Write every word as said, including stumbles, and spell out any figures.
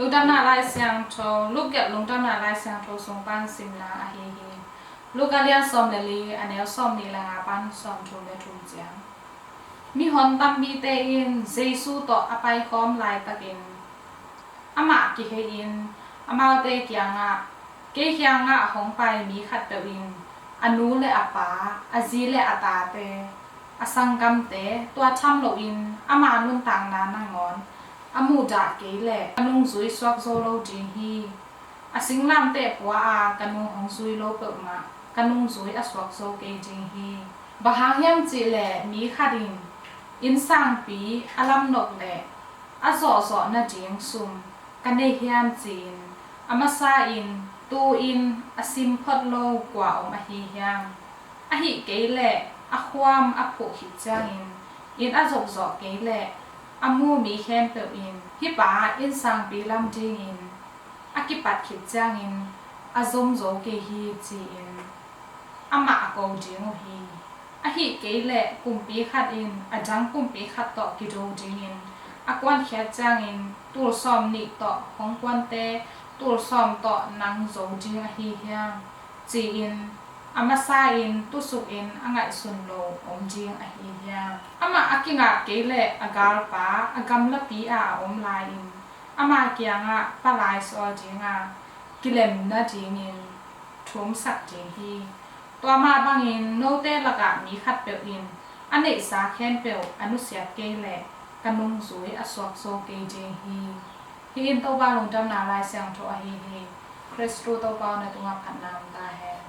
Lungdamna Lai Siangtho, Luke gelh Lungdamna Lai Siangtho sung pan simna ahi hi. Luke a lian sawm le li, a neu sawm nih le nga pan sawm thum le thum ciang. Mihon tampite in Jesu tawh a paikhawm laitakin amah kihei-in amaute kiangah, kei kiangah hong pai mi khatpeuh in a nu le a pa, a zi le a tate, a sanggamte tua tham loin ama nuntakna nangawn a muhdah kei leh ka nungzui suak zo lo ding hi. A singlamteh pua a ka nung hong zui lo peuhmah ka nungzui a suak zo kei ding hi. Bang hang hiam cihleh mi khat in innsangpi a lamnop leh a zawhzawh nading sum ka nei hiam ci-in a masa in tu-in a sim phot lo kua om ahi hiam? Ahih kei leh a khuam a phuh khit ciangin inn a zopzawh kei leh a mu mi khempeuh in hih pa innsangpi lam dingin a kipat khit ciangin a zom zo kei hi ci-in amah a ko ding uh hi. Ahih kei leh kumpi khat in a dang kumpi khat tawh kido dingin a kuankhiat ciangin tul sawm nih tawh hong kuante tul sawm tawh nang zo ding ahi hiam? Ci-in a masa in tusukin a ngaihsun lo om ding ahi hiam? Amah a kingak kei leh a galpa a gamlapi ah a om lai-in ama kiangah palai sawl dinga kilem nadingin thumsak ding hi. Tua mah bangin note lakah mi khatpeuh in a neihsa khempeuh a nusiat kei leh ka nungzui a suak zo kei ding hi. Hih in Topa Lungdamna Lai Siangtho ahi hi. Khristu Topa aw, na tungah phatna om ta hen.